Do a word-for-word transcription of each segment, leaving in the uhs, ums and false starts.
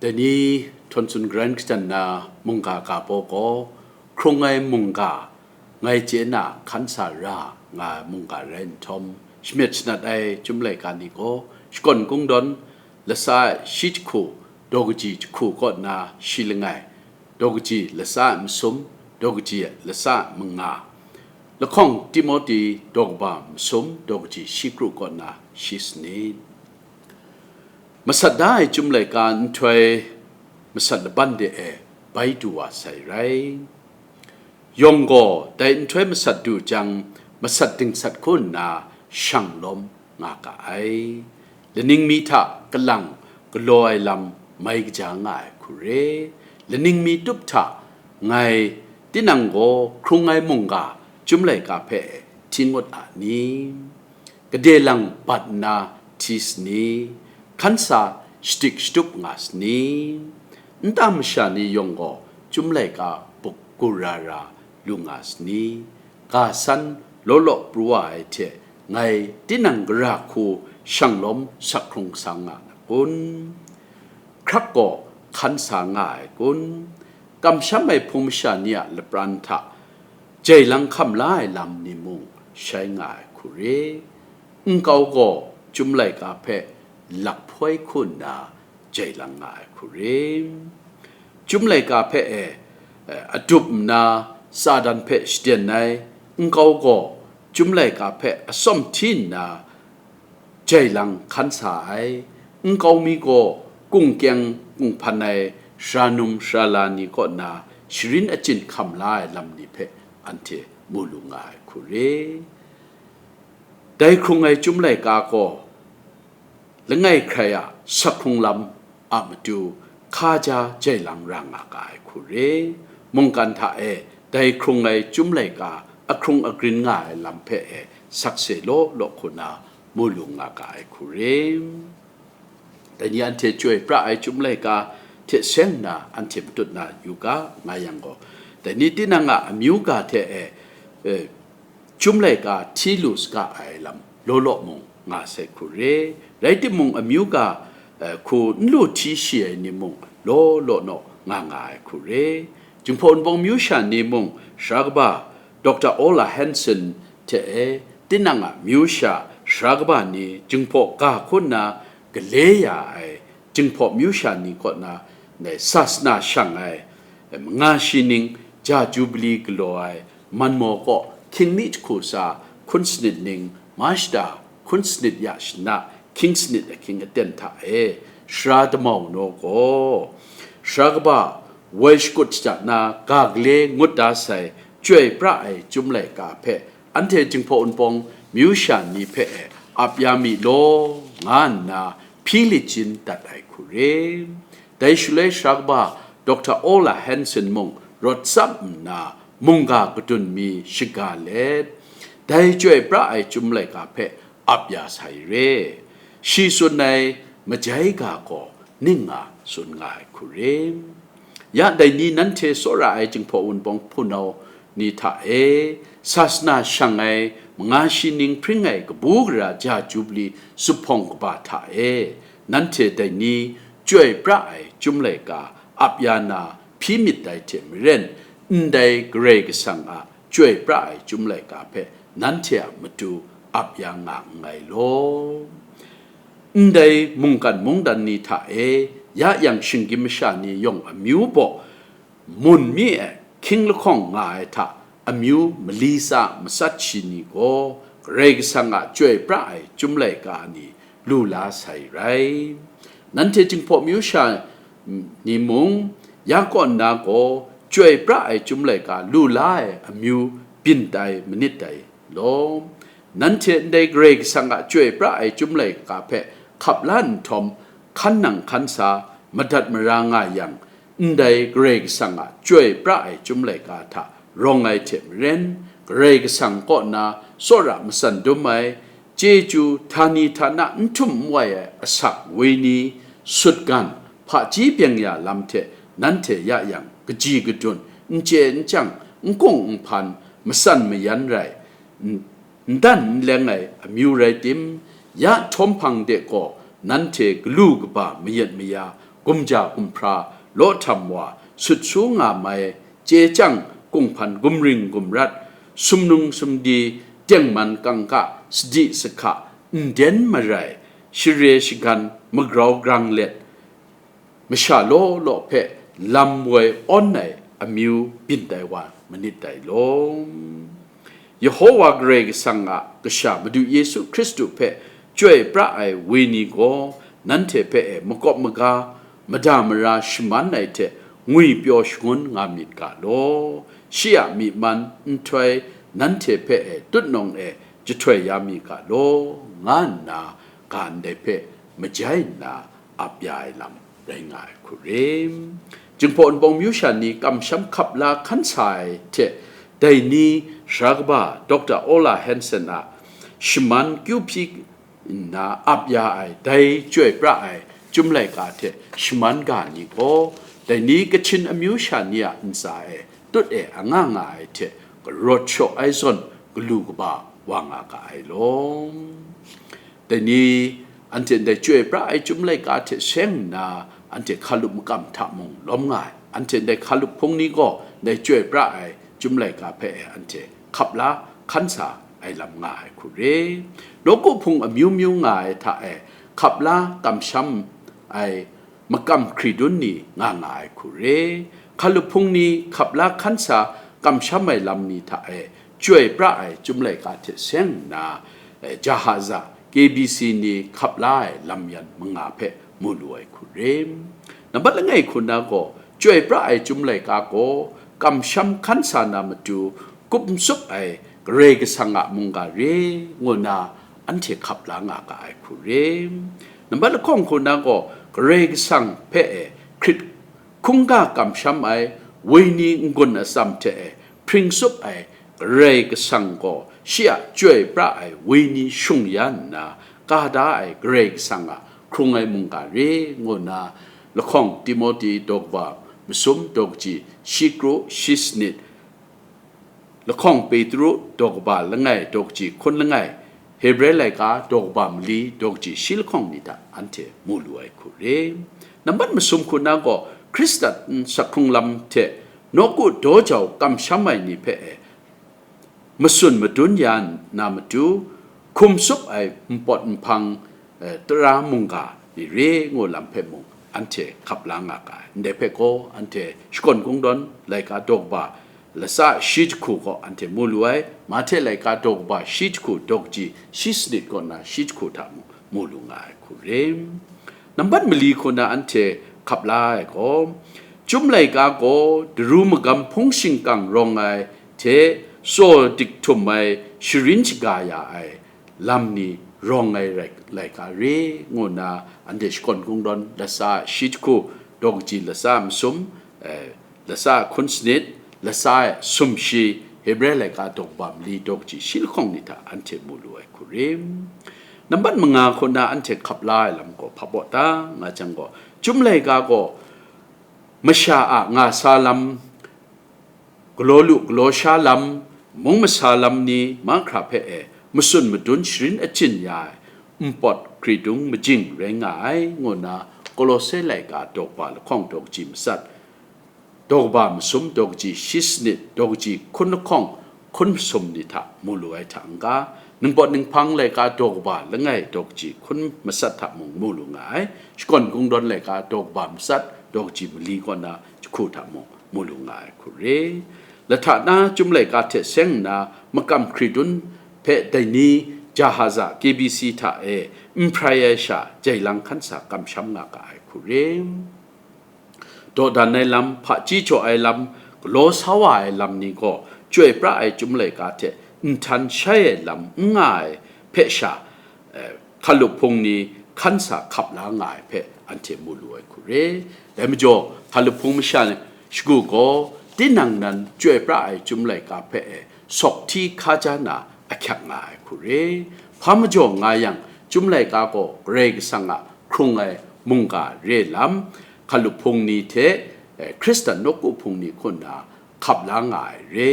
Dai ni htawn tsun garan kajan na mungga ga baw gaw, hkrung ai mungga, ngai chye na hkan sa ra nga ai mungga rai nhtawm, shamyet shanat ai chyum laika ni gaw, shakawn kungdawn, lasa ai shi jahku, daw kaji jahku kaw na shi langai, daw kaji lasa ai masum, daw kaji lasa ai manga, lahkawng Timote daw kaba masum, daw kaji shi kru kaw na shi sanit. Masat da ai chyum laika nhtoi masat laban de e bai du wa sai rai. Yawng gaw dai nhtoi masat du jang, masat dingsat hku nna shang lawm nga ga ai. Laning mi hta kalang galaw ai lam mai kaja nga ai hku re. Laning mi tup hta ngai tinang gaw hkrung ai mungga chyum laika hpe hti ngut a ni? Gade lang bat nna hti sani? Hkan sa shadik shatup nga sani? Nta masha ni yawng gaw chyum laika buk gura ra lu nga sani? Ga san law law pru wa ai hte ngai tinang gara hku shang lawm sak hkrung sa nga na kun? Hkrak gaw hkan sa nga ai kun? Kamsham ai hpung masha ni a lapran hta jai lang hkam la ai lam ni mung shai nga ai hku re. Nkau gaw chyum laika hpe lak hpoi hku nna jai lang nga ai hku re. Chyum laika hpe e, eh, adup nna Satan hpe shaden ai nkau gaw, chyum laika hpe atsawm hti nna jai lang hkan sa ai nkau mi gaw, kungkyeng kunghpan ai sara num sara la ni kaw na sharin achyin hkam la ai lam ni hpe anhte mu lu nga ai hku re. Dai hkrung ai chyum laika gaw, langai hkrai a sak hkrung lam a matu hkaja jai lang ra nga ga ai hku re. Mungkan hta e dai hkrung ai chyum laika ahkrung agrin nga ai lam hpe e sakse law law hku na mu lu nga ga ai hku re. Dai ni anhte chyoi pra ai chyum laika hte seng nna anhte matut na yu ga, nga yang gaw, dai ni tinang a amyu ga hte e, e, chyum laika hti lu saga ai lam law law mung nga sai hku re. Rai timung, amyu ga, eh, hku n lu hti shi ai ni mung law law naw nga nga ai hku re. Jinghpaw Wunpawng myu sha ni mung, sara kaba Doctor Ola Hanson hte e, tinang a myu sha sara kaba ni, Jinghpaw ga hku nna gale ya ai Jinghpaw myu sha ni kaw na, dai sasana shang ai, manga shi ning ja jubili galaw ai, manmaw kaw hkying mi jahku sa hkun sanit ning, Mashta hkun sanit ya shana hkying sanit ahkying aten hta e, sara damau naw gaw, sara kaba woi shakut shaja na ga gale ngut da sai, chyoi pra ai chyum laika hpe anhte Jinghpaw Wunpawng myu sha ni hpe e ap ya mi law, nga nna hpyi lit jin dat ai hku re. Dai shaloi sara kaba Doctor Ola Hanson mung rawt tsap nna mungga kadun mi shaga let, dai chyoi pra ai chyum laika hpe ap ya sai re. Shi tsun ai majai ga gaw ning nga tsun nga ai hku re. Ya dai ni nanhte tsawra ai Jinghpaw Wunpawng hpunau ni hta e, sasana shang ai, manga shi ning hpring ai kabu gara ja jubili zuphpawng kaba hta e, nanhte dai ni chyoi pra ai chyum laika ap ya na hpyi myit dai hte maren, ndai Karai Kasang a chyoi pra ai chyum laika hpe nanhte a matu ap ya nga nngai law. Ndai mungkan mungdan ni hta e, ya yang shinggyim masha ni yawng amyu baw mun mi e hkying lahkawng nga ai hta, amyu mali tsa matsat shi ni gaw, Karai Kasang a chyoi pra ai chyum laika ni lu la sai rai. Nanhte Jinghpaw myu sha ni mung, ya kaw nna gaw, chyoi pra ai chyum laika lu la ai amyu byin tai manit dai law. Nanhte ndai Karai Kasang a chyoi pra ai chyum laika hpe hkap la nhtawm, hkan nang hkan sa, madat mara nga yang, ndai Karai Kasang a chyoi pra ai chyum laika hta rawng ai hte maren, Karai Kasang kaw na tsawra matsan dum ai, chyeju htani htana n htum n wai ai asak, wenyi, sutgan, hpaji byeng ya lam hte nanhte ya yang kaji kadun, n chye n chyang, n kung n hpan, matsan mayan rai, n-, n dan n leng ai amyu rai tim, ya htawm hpang de gaw nanhte galu kaba mayat maya, gumja gumhpra, law htam wa, sut su nga mai, chye chyang, kunghpan gumring gumrat, sumnung sumdi, tengman kangka, sadi sahka, nden marai, share shagan, magrau grang let, masha law law hpe lam woi awn ai amyu byin tai wa manit dai law. Yehowa Karai Kasang a Kasha Madu Yesu Hkristu hpe chyoi pra ai wenyi gaw nanhte hpe e makawp maga, mada mara shaman ai hte ngwipyaw shangun nga myit ga law. Shi a myi man nhtoi nanhte hpe e tutnawng e jahtoi ya mi ga law, nga nna ga ndai hpe majai nna ap ya ai lam rai nga ai hku re. Jinghpaw Wunpawng myu sha ni kamsham hkap la hkan sa ai hte, dai ni sara kaba Doctor Ola Hansen a shaman kyu hpyi nna ap ya ai dai chyoi pra ai Chyum Laika hte shaman ga ni gaw, dai ni Kachin amyu sha ni a ntsa e tut e anga nga ai hte, karawt shaw ai zawn galu kaba wa nga ga ai law. Dai ni, anhte ndai chyoi pra ai Chyum Laika hte seng nna, anhte hkalup makam hta mung lawm nga ai. Anhte ndai hkalup hpung ni gaw ndai chyoi pra ai Chyum Laika hpe e anhte hkap la hkan sa ai lam nga ai hku re. Nawku hpung amyu myu nga ai hta e hkap la kamsham ai makam hkridun ni nga nga ai hku re. Hkalup hpung ni hkap la hkan sa kamsham ai lam ni hta e chyoi pra ai Chyum Laika hte seng nna, eh, jahaza, K B C ni hkap la ai lam yan manga hpe mu lu ai hku re. Nambat langai hku na gaw, chyoi pra ai Chyum Laika gaw kamsham hkan sa na matu, kum tsup ai Karai Kasang a mungga re, ngu nna anhte hkap la nga ga ai hku re. Nambat lahkawng hku na gaw, Karai Kasang hpe e hkrit hkungga kamsham ai, wenyi n-gun atsam hte e hpring tsup ai Karai Kasang gaw shi a chyoi pra ai wenyi shung ya nna, ka da ai Karai Kasang a hkrung ai mungga re, ngu nna lahkawng Timote daw kaba masum daw kaji shi kru shi sanit, lahkawng Petru daw kaba langai daw kaji hkun langai, Hebre laika daw kaba mali daw kaji shi lahkawng ni hta anhte mu lu ai hku re. Nambat masum hku na gaw, Hkristan sak hkrung lam hte nawku daw jau kamsham ai ni hpe e, matsun madun ya na matu, hkum tsup ai npawt nhpang, eh, tara mungga ni re ngu lam hpe mung, anhte hkap la nga ga ai. Ndai hpe gaw, anhte Shakawn Kungdawn laika daw kaba latsa shi jahku gaw anhte mu lu ai, Mahte laika daw kaba shi jahku daw kaji shi sanit kaw na shi jahku hta mung mu lu nga ai hku re. Nambat mali hku na anhte hkap la ai gaw, Chyum Laika gaw daru magam hpung shingkang rawng ai hte tsaw dik htum ai sharin shaga ya ai lam ni rawng ai rai, laika re, ngu nna anhte Shakawn Kungdawn latsa shi jahku daw kaji latsa masum, eh, latsa hkun sanit, latsa e sumshi, Hebre laika daw kaba mali daw kaji shi lahkawng ni hta anhte mu lu ai hku re. Nambat manga hku na anhte hkap la ai lam gaw hpa baw ta, nga jang gaw, Chyum Laika gaw masha a nga sa lam, galaw lu galaw sha lam, mung masa lam ni mahkra hpe e matsun madun sharin achyin ya ai npawt hkridun majing rai nga ai, ngu nna Kolose laika daw kaba lahkawng daw kaji matsat, daw kaba masum daw kaji shi sanit, daw kaji hkun lahkawng hkun masum ni hta mu lu ai hta n-ga, ningpawt ninghpang laika daw kaba langai daw kaji hkun matsat hta mung mu lu nga ai, Shakawn Kungdawn laika daw kaba matsat, daw kaji mali kaw na jahku hta mung mu lu nga ai hku re. Lahta na Chyum Laika hte seng nna makam hkridun hpe dai ni jahaza K B C hta e n hprai ai sha jai lang hkan sa kamsham nga ga ai hku re. Dawdan ai lam, hpaji jaw ai lam, galaw sa wa ai lam ni gaw, chyoi pra ai Chyum Laika hte nhtan shai ai lam n nga ai hpe sha, eh, hkalup hpung ni hkan sa hkap la nga ai hpe anhte mu lu ai hku re. Dai majaw, hkalup hpung masha shagu gaw, tinang nan chyoi pra ai Chyum Laika hpe e sawk hti hkaja na ahkyak nga ai hku re. Hpa majaw nga yang, Chyum Laika gaw Karai Kasang a hkrung ai mungga re lam, hkalup hpung ni hte, eh, Hkristan nawku hpung ni hku nna hkap la nga ai re.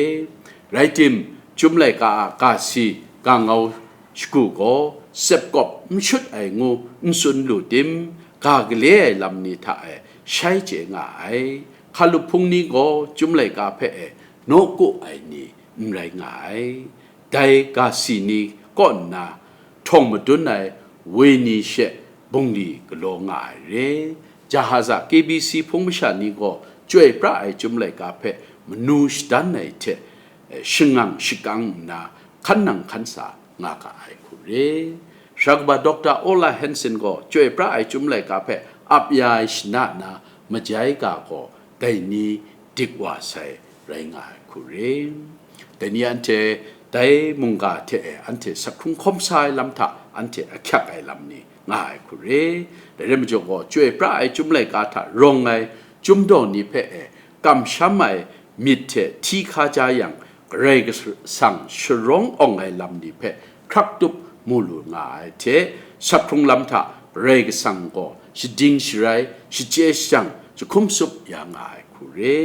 Rai tim, Chyum Laika a ga si ga ngau shagu gaw, sepkawp n shut ai ngu n tsun lu tim, ga gale ai lam ni hta e shai chye nga ai. Hkalup hpung ni gaw Chyum laika hpe e nawku ai ni n rai nga ai. Dai ga si ni kaw nna htawng madun ai wenyi she bungli galaw nga ai re. Jahaza K B C hpung masha ni gaw Chyoi pra ai Chyum laika hpe manu shadan ai hte, eh, shangang shakang nna hkan nang hkan sa nga ga ai hku re. Sara kaba Doctor Ola Hansen gaw Chyoi pra ai Chyum laika hpe ap ya ai shana na majai ga gaw dai ni dik wa sai rai nga ai hku re. Dai ni anhte dai mungga hte e anhte sak hkrung hkawm sa ai lam hta anhte ahkyak ai lam ni nga ai hku re. Dai rai majaw gaw, Chyoi pra ai Chyum laika hta rawng ai Chyum daw ni hpe e kamsham ai myit hte hti hkaja yang, Karai Kasang sharawng awng ai lam ni hpe hkrak tup mu lu nga ai hte, sak hkrung lam hta Karai Kasang gaw shading sharai, shachye shajang, jahkum sup ya nga ai hku re.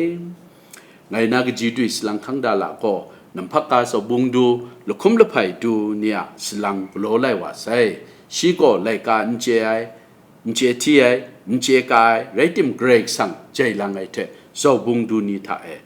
Ngai na kaji dwi salang hkang da la gaw, namhpak ga zaubung du, lahkum lahpai du ni a salang galaw lai wa sai. Shi gaw laika n chye ai, n chye hti ai, n chye ka ai, rai tim Karai Kasang jai lang ai hte zaubung du ni hta e,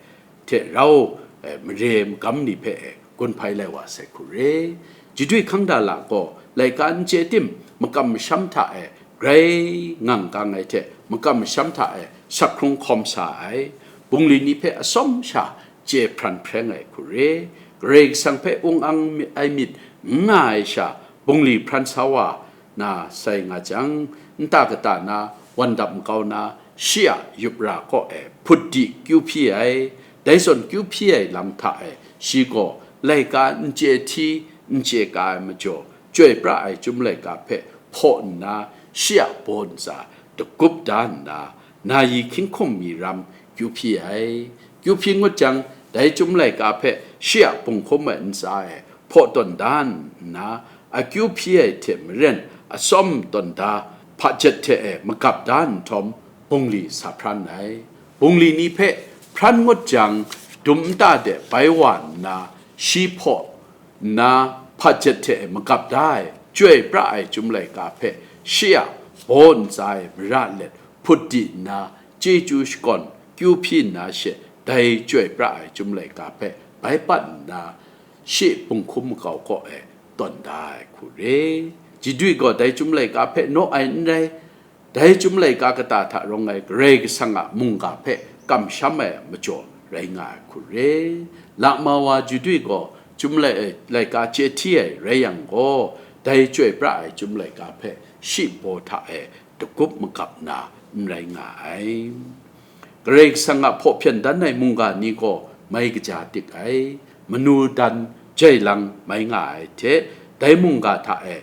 hte rau, e, mare magam ni hpe e gun hpai lai wa sai hku re. Jidwi hkang da la gaw, laika n chye tim, makam masham hta e grai ngang kang ai hte, makam masham hta e sak hkrung hkawm sa ai, bungli ni hpe atsawm sha chye hpran hpreng ai hku re. Karai Kasang hpe ung ang mi-, ai myit n nga ai sha, bungli hpran sa wa na sai nga jang, nta kata na, wandap makau na, shi a yup ra kaw e hput di kyu hpyi ai. Dai zawn kyu hpyi ai lam hta e shi gaw laika n chye hti, n chye ka ai majaw, Chyoi pra ai Chyum laika hpe hpaw nna, shi a baw ntsa dagup da nna, nayi hkying hkum mi ram kyu hpyi ai. Kyu hpyi ngut jang, dai Chyum laika hpe shi a bunghkum ai ntsa e hpaw tawn da nna, akyu hpyi ai hte maren atsawm tawn da hpajet hte e magap da nhtawm, bungli sa hpran ai. Bungli ni hpe hpran ngut jang, dum nta de bai wa nna, shi hpaw nna hpajet hte e magap da ai, Chyoi pra ai Chyum laika hpe shi a baw ntsa e mara let hput di nna, chyeju shakawn kyu hpyi nna she, dai Chyoi pra ai Chyum laika hpe bai pat nna, shi bunghkum makau kaw e tawn da ai hku re. Jidwi gaw dai Chyum laika hpe naw ai n rai, dai Chyum laika kata hta rawng ai Karai Kasang a mungga hpe kamsham ai majaw rai nga ai hku re. Lama wa Jidwi gaw Chyum lai-, laika chye hti ai rai yang gaw, dai Chyoi pra ai Chyum laika hpe shi baw hta e dagup magap na n rai nga ai. Karai Kasang a hpaw hpyan dan ai mungga ni gaw mai kaja tik ai, manu dan jai lang mai nga ai hte, dai mungga hta e,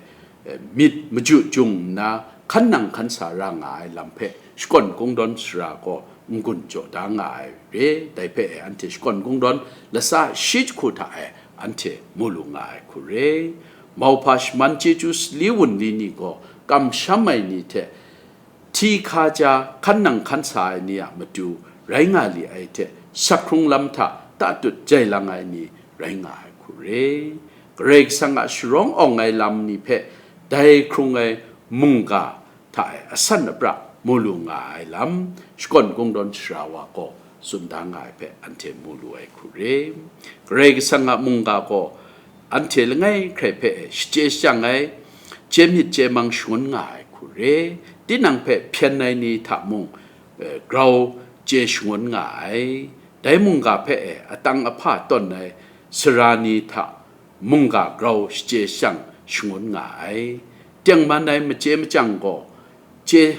e, myit maju jung nna, hkan nang hkan sa ra nga ai lam hpe shakawn kungdawn sara gaw n-gun jaw da nga ai re, dai hpe e anhte shakawn kungdawn latsa shi jahku hta e anhte mu lu nga ai hku re. Mauhpa shaman chyeju sali wunli ni gaw kamsham ai ni hte hti hkaja hkan nang hkan sa ai ni a matu rai nga li ai hte, sak hkrung lam hta tatut jai lang ai ni rai nga ai hku re. Karai Kasang a sharawng awng ai lam ni hpe dai hkrung ai mungga hta e asan apra mu lu nga ai lam, shakawn kungdawn sara wa gaw tsun da nga ai hpe anhte mu lu ai hku re. Karai Kasang a mungga gaw anhte langai hkrai hpe e shachye shajang ai, chye myit chye mang shangun nga ai hku re. Tinang hpe hpyen ai ni hta mung, eh, grau chye shangun nga ai. Dai mungga hpe e atang ahpa tawn ai sara ni hta mungga grau shachye shajang shangun nga ai. Tengman ai machye machyang gaw chye,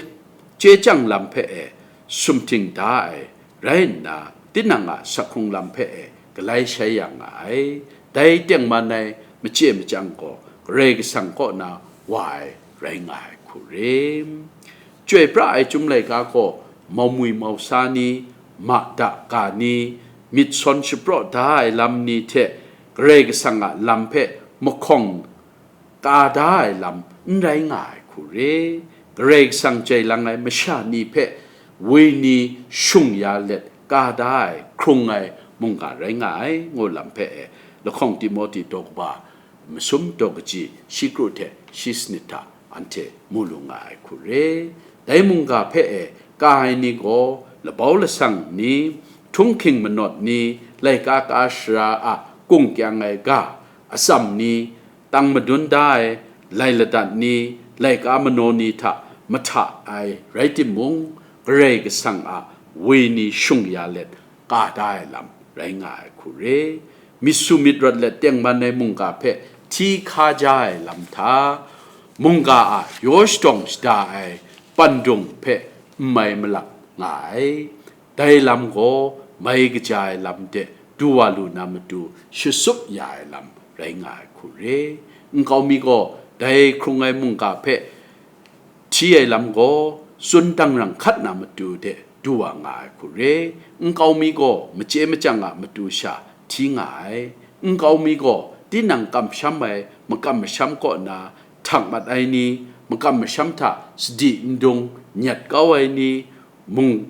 chye chyang lam hpe e sumhting da ai rai nna, tinang a sak hkrung lam hpe e galai shai ya nga ai. Dai tengman ai machye machyang gaw Karai Kasang kaw na wa ai rai nga ai hku re. Chyoi pra ai Chyum laika gaw maumwi mausa ni, ma da ga ni, myit sawn shapraw da ai lam ni hte Karai Kasang a lam hpe mahkawng ka da ai lam n rai nga ai hku re. Karai Kasang jai lang ai masha ni hpe wenyi shung ya let ka da ai, hkrung ai mungga rai nga ai, ngu lam hpe e, lahkawng Timote daw kaba masum daw kaji shi kru hte shi sanit hta anhte mu lu nga ai hku re. Dai mungga hpe e ka ai ni gaw, labau lasang ni, htunghking manawt ni, laika ka shara a kung kyang ai ga, atsam ni, tang madun da ai lai ladat ni, laika manaw ni hta mahta ai rai timung, Karai Kasang a woi ni shung ya let ka da ai lam rai nga ai hku re. Myit su myit rawt let tengman ai mungga hpe hti hka ja ai lam hta, mungga a yaw shadawng shada ai pandung hpe n mai malap nga ai. Dai lam gaw mai kaja ai lam de du wa lu na matu shasup ya ai lam rai nga ai hku re. Nkau mi gaw dai hkrung ai mungga hpe hti ai lam gaw, tsun dangrang hkat na matu de du wa nga ai hku re. Nkau mi gaw machye machyang a matu sha hti nga ai. Nkau mi gaw tinang kamsham ai makam masham kaw na htak mat ai ni, makam masham hta sadi n dung nyat kau ai ni mung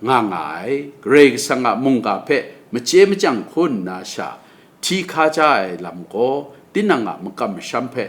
nga nga ai. Karai Kasang a mungga hpe machye machyang hku nna sha hti hka ja ai lam gaw, tinang a makam masham hpe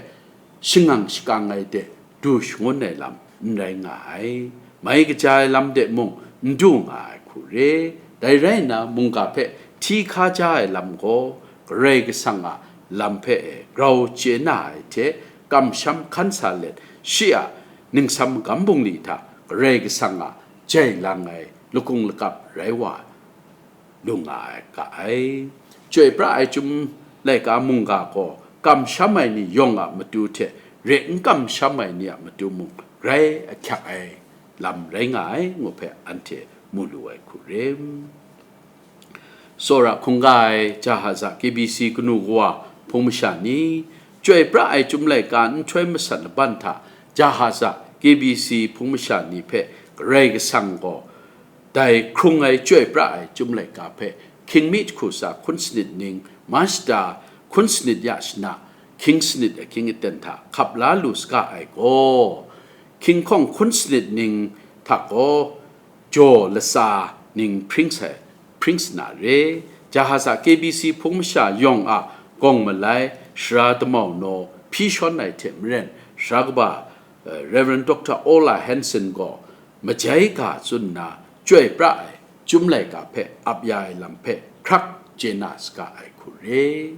shangang shakang ai de du shangun ai lam n rai nga ai. Mai kaja ai lam de mung n du nga ai hku re. Dai rai nna, mungga hpe hti hka ja ai lam gaw, Karai Kasang a lam hpe e grau chye na ai hte kamsham hkan sa let, shi a ningsam magam bungli hta Karai Kasang a jai lang ai lakung lakap rai wa lu nga ai, ga ai. Chyoi pra ai chyum laika mungga gaw kamsham ai ni yawng a matu hte re n kamsham ai ni a matu mung grai ahkyak ai lam rai nga ai, ngu hpe anhte mu lu ai hku re. Tsawra hkungga ai Jahaza K B C kanu kawa hpung masha ni, chyoi pra ai chyum laika nhtoi masat laban hta Jahaza K B C hpung masha ni hpe Karai Kasang gaw dai hkrung ai chyoi pra ai chyum laika hpe hkying mi jahku tsa hkun sanit ning, Mashta hkun sanit ya shana hkying sanit ahkying aten hta hkap la lu saga ai gaw, hkying hkawng hkun sanit ning hta gaw jaw latsa ning hpring sai, hpring sana re. Jahaza K B C hpung masha yawng a gawng malai sara damau naw hpyi shawn ai hte maren, sara kaba, eh, Rev. Doctor Ola Hanson gaw majai ga tsun nna, chyoi pra ai chyum laika hpe ap ya ai lam hpe hkrak chye na saga ai hku re.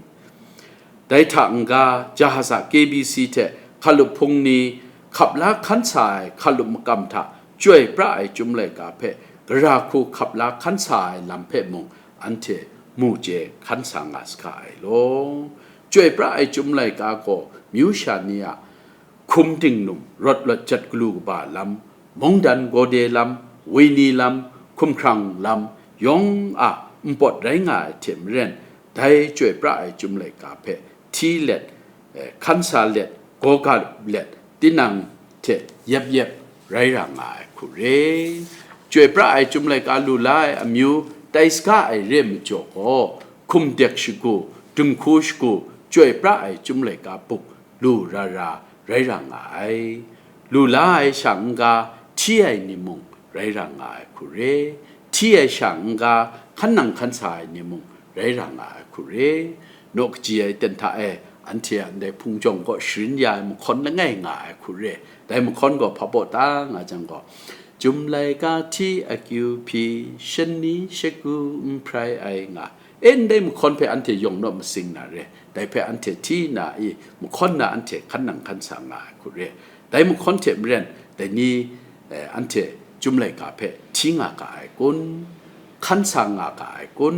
Dai hta n-ga, Jahaza K B C hte hkalup hpung ni hkap la hkan sa ai hkalup makam hta chyoi pra ai chyum laika hpe gara hku hkap la hkan sa ai lam hpe mung anhte mu chye hkan sa nga saga ai law. Chyoi pra ai chyum laika gaw myu sha ni a hkum dingnum rawt lawt jat galu kaba lam, mungdan gawde lam, wini lam, hkumhkrang lam yawng a npawt rai nga ai hte maren, dai chyoi pra ai chyum laika hpe hti let, eh, hkan sa let, gaw ga let, tinang hte yep yep rai ra nga ai hku re. Chyoi pra ai chyum laika lu la ai amyu tai saga ai re majaw gaw, hkum dek shagu, dinghku shagu, chyoi pra ai chyum laika bup lu ra ra rai ra nga ai. Lu la ai sha n-ga, hti ai ni mung rai ra nga ai hku re. Hti ai sha n-ga, hkan nang hkan sa ai ni mung rai ra nga ai hku re. Naw kaji ai ten hta e, anhte a ndai hpung jawng kaw sharin ya ai mahkawn langai nga ai hku re. Dai mahkawn gaw hpa baw ta nga jang gaw, Chyum laika hti akyu hpyi, shani shagu n hprai ai nga. E, ndai mahkawn hpe anhte yawng naw masing na re, dai hpe anhte hti na i, mahkawn na anhte hkan nang hkan sa nga ai hku re. Dai mahkawn hte maren, dai ni, eh, anhte chyum laika hpe hti nga ga ai kun? Hkan sa nga ga ai kun?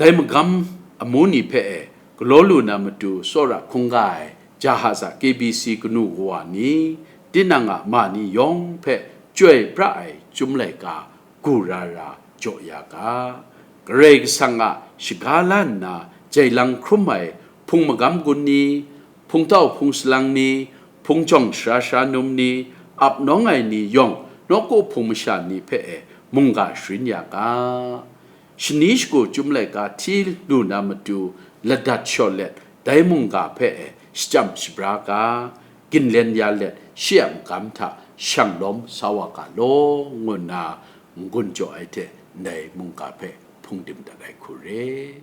Dai magam amu ni hpe e galaw lu na matu tsawra hkungga ai Jahaza K B C kanu kawa ni, tinang a ma ni yawng hpe chyoi pra ai chyum laika gu ra ra jaw ya ga. Karai Kasang a shaga la nna jai lang hkrum ai hpung magam gun ni, hpungtau hpung salang ni, hpung jawng sara sara num ni, ap nawng ai ni yawng nawku hpung masha ni hpe e mungga sharin ya ga. Shani shagu chyum laika hti lu na matu ladat shaw let, dai mungga hpe e shachyam shabra ga, ginlen ya let, shi a magam hta shang lawm sa wa ga law, ngu nna n-gun jaw ai hte ndai mungga hpe hpung dim dat ai hku re.